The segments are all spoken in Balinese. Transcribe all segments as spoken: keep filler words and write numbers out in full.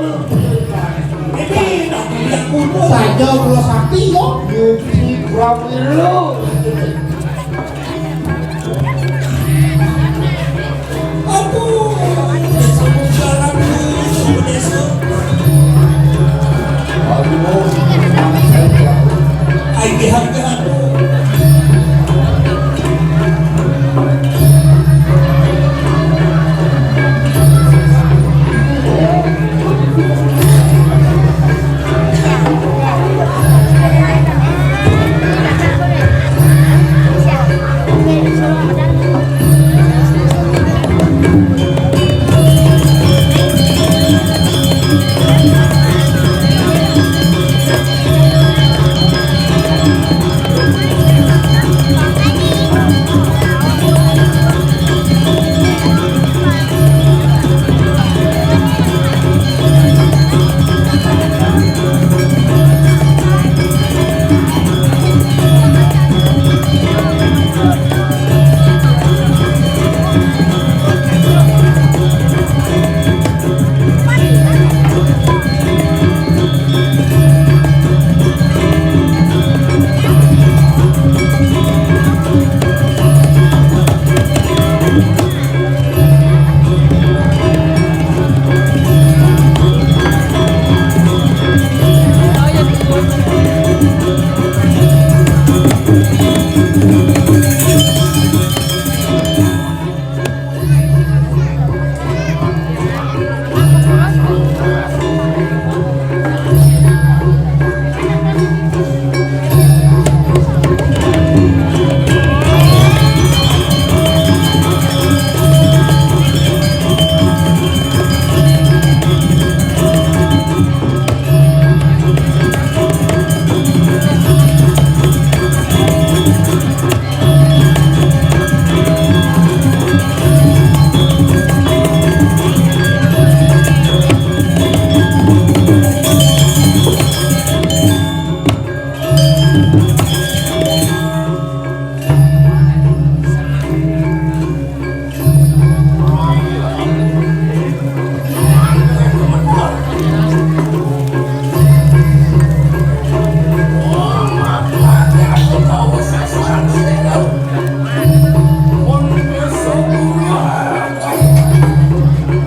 Ini nak kuliah kuno saja kula sakti yo. Nyuci kurang perlu. Aduh, desa Munggaran dulu, desa. Aduh, ai dihargaan.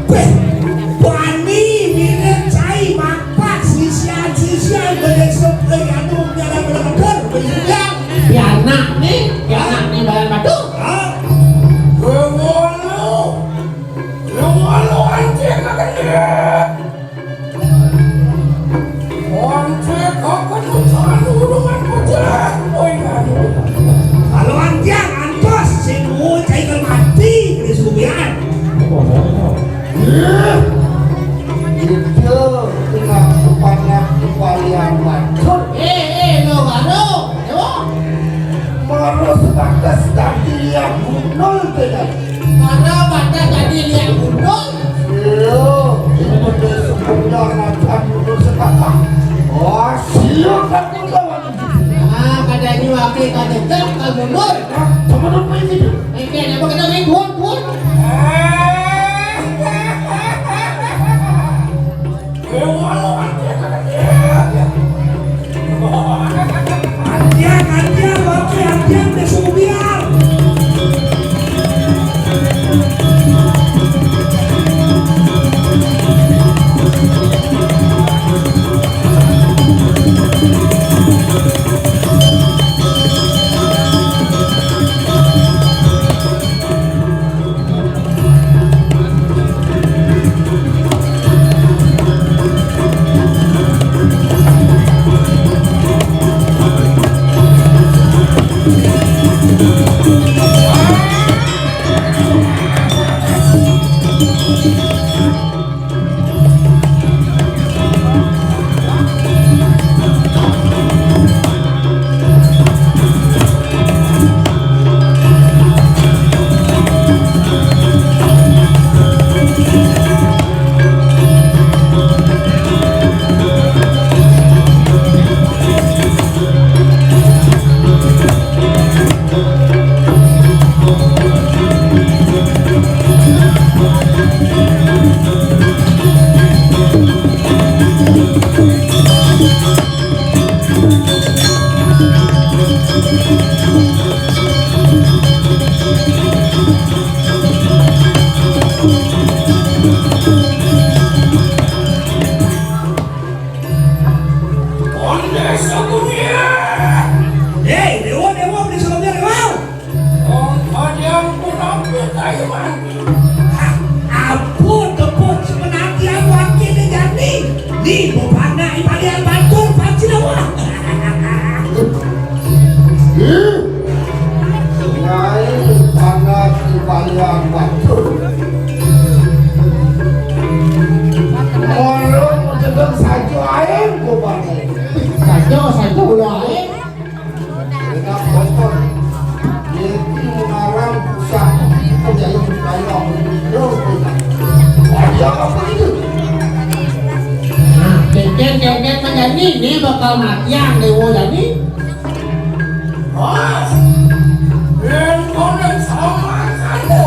Weh, bani mirip cai mapak sisian-sisian bedek seblek anu nyala bener-bener bedek seblek. Pianak nih, pianak nih balan batu. Hah? Rewolo, rewolo anjing kagak. Once kok ketujuan urungan bocah, boy, aduh. Kalau antian antos, sing muncai ke mati, kena sugihan. Ih, itu kena kepanak kepalian macet. Eh, eh, lo baru, yo. Baru sebatas tadi yang gundul, tidak. Karena pada tadi lihat gundul. Iya, seperti sebenarnya kan gundul sekata. Oh, siap kan gundul. Ah, kadang ini wakil kata cek, kalau gundul. Nah, teman-teman ini. Oke, apa kita main buat, buat? Antian, antian, oke, antian, de subiar. Latihan Déwa jani. Mas, éngkon sama kamu.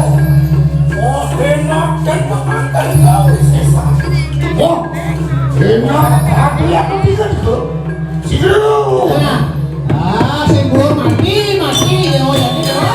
Oh, enak dan makan kau sesa. Oh, enak. Aku yang ketiga itu. Silu. Nah. Ah, sing gua mati, mati, Déwa jani, Déwa.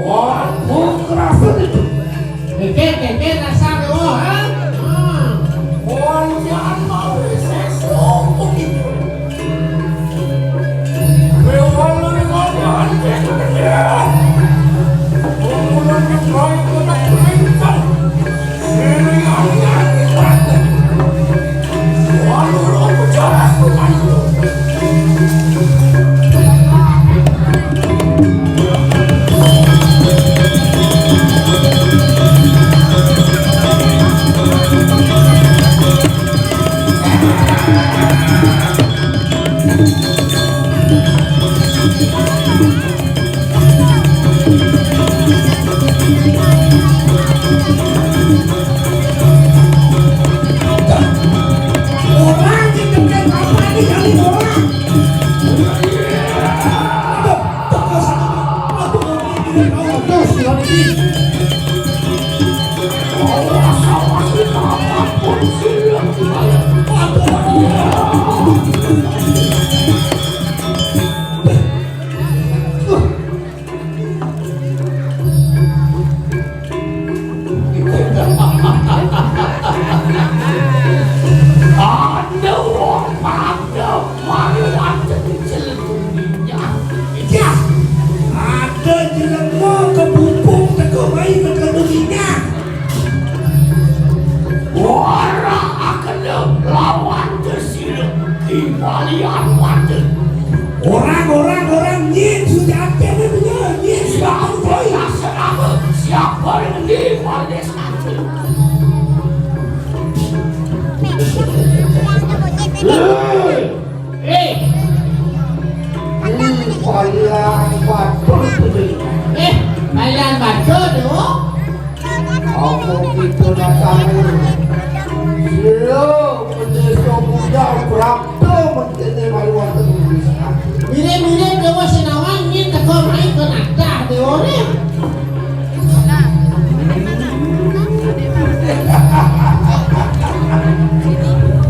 Wah, kok kerasa itu? Kéké, kéké, rasa Déwa, ha? Ah. Wah, jangan mau sesok begitu. Aduh, aduh, aduh, celuk dunia. Ya, ada jelema kepupuk teka mai ke dunia. Ora akena lawan Desire di balian mata. Orang, orang, orang, nyin sudah ada punya, nyin sudah ada. Siapa yang senama? Siapa yang di balian mata? Hei! Eh, ini Palian Batur tu. Eh, Palian Batur tu. Apa kita datang ni? Sila pendesa muda berapa menteri baru waktu tulisan. Mirip-mirip Déwa Senawan ni teka mai ke natah Déwa ni.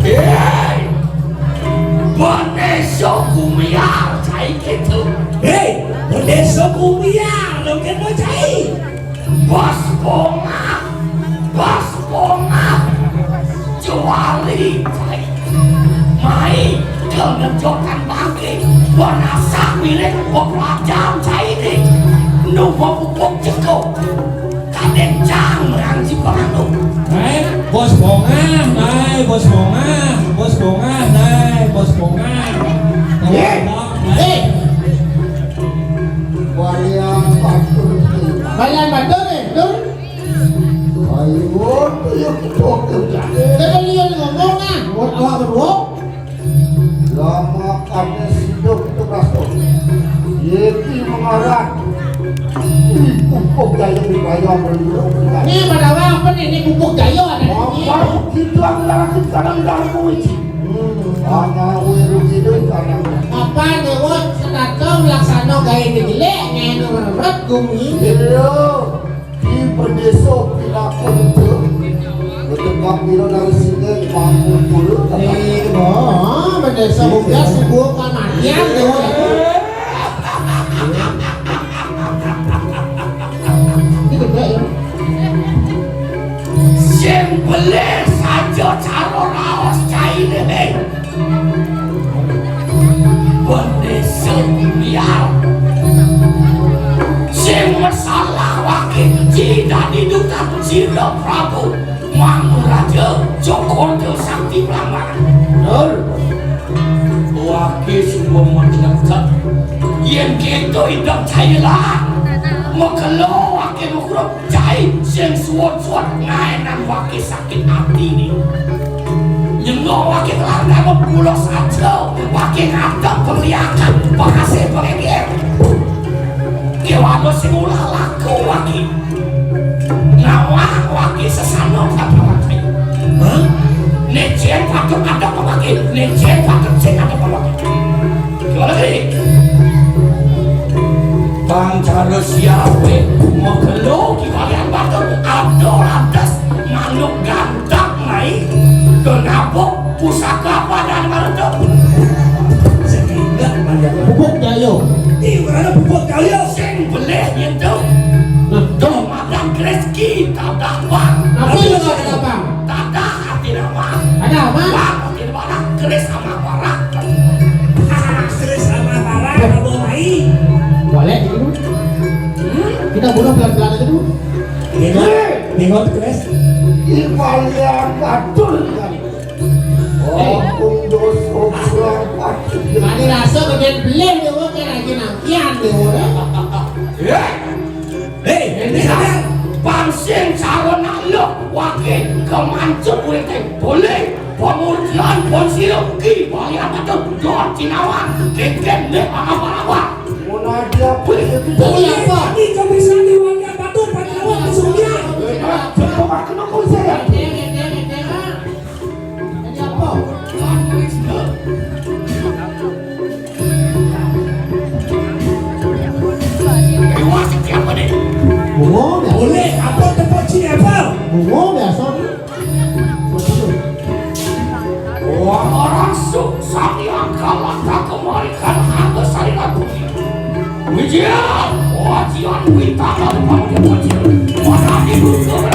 Hei! Bendesa Kumiar cai kéto. Hei, Bendesa Kumiar lo kena cai. Bos Bongah, Bos Bongah. Juali cai. Mai, kau ngejokan bangke. Bernasa milik pelajar cai ni. Nu bepupuk jeko. Kadén cang merang si pengandung. Nai, Bos Bongah, nai, Bos Bongah, Bos Bongah, nai, Bos Bongah. Eh, eh. Balian Batur. Balian Batur, eh, betul? Ayo, ayo, betul, betul. Kita lihat ngomong, nah, buat awak berdua. Lama kami hidup terasa. Yeti mengaran. Ih, pupuk jaya dibayar beliau. Ni pada apa ni? Ni pupuk jaya ada ni. Apa kita lagi kadang dalam kunci? Hmm, hanya weru hidup kadang. Apa Déwa setata melaksana gaé dijelek, ngenu rerep gumi. Iya. Di Bendesa Pilaku itu, betempat mira dari sini mampu puluh. Eh, oh, Bendesa Bugas sebuah pamatian, Déwa. Ini gede ya. Sing belih saja cara raos cainé. Bendesa Biar. Sing masalah wakil Cina di Duta Cina Prabu Manguraja Jokorjo Sakti Pramana. Bener. Wakil semua mendekat. Yang kita hidup cailah. Magelo waké nugruk, cai sing suwun-suwun ngaénang waké sakit ati né. Nyengok waké kelar dama pulo saja, waké ngadep pengliakan, pengase pengegir. Kéwala sing ulah laku waké. Nawang waké sesana kata waké. Hah? Né jén patut ada waké, né jén patut sing ada waké. Gimana sih? Bang Charles siape? Magelo ki kalian batur, ada lantas manuk ganteng naik ke nabok pusaka padan mareto. Sehingga kalian bubuk jayo. Di mana bubuk jayo? Sing belih nyentuh. Nah, tuh makan rezeki tadah bang. Apa yang ada bang? Tadah hati nama. Ada apa? Bang, hati nama. Keris sama parah. Keris sama parah, kalau mai. Boleh gitu. Kita bunuh pelan-pelan aja dulu. Nengok, nengok keris. Di kalian batur kan. Oh, dosa batur. Mari rasa bagian beliau dia orang kayak lagi nangkian dia orang. Ya. Hei, ini kan pangsing cara nak lok waké kemancu urip boleh pengujian ponsiro ki bayar betul dor cinawan kéngkén deh apa-apa. Mau nadi apa itu? Boleh apa? Ini kau bisa diwakil batur pakai awak kesulian. Coba kenapa saya? Jadi apa? Bungo biasa. Boleh, apa tempat sini apa? Bungo biasa. Wah, orang suk sami angkalan tak kemarikan harta sari lagu. Wijian, wajian, wita, lalu panggil wajian. Mana di bungo?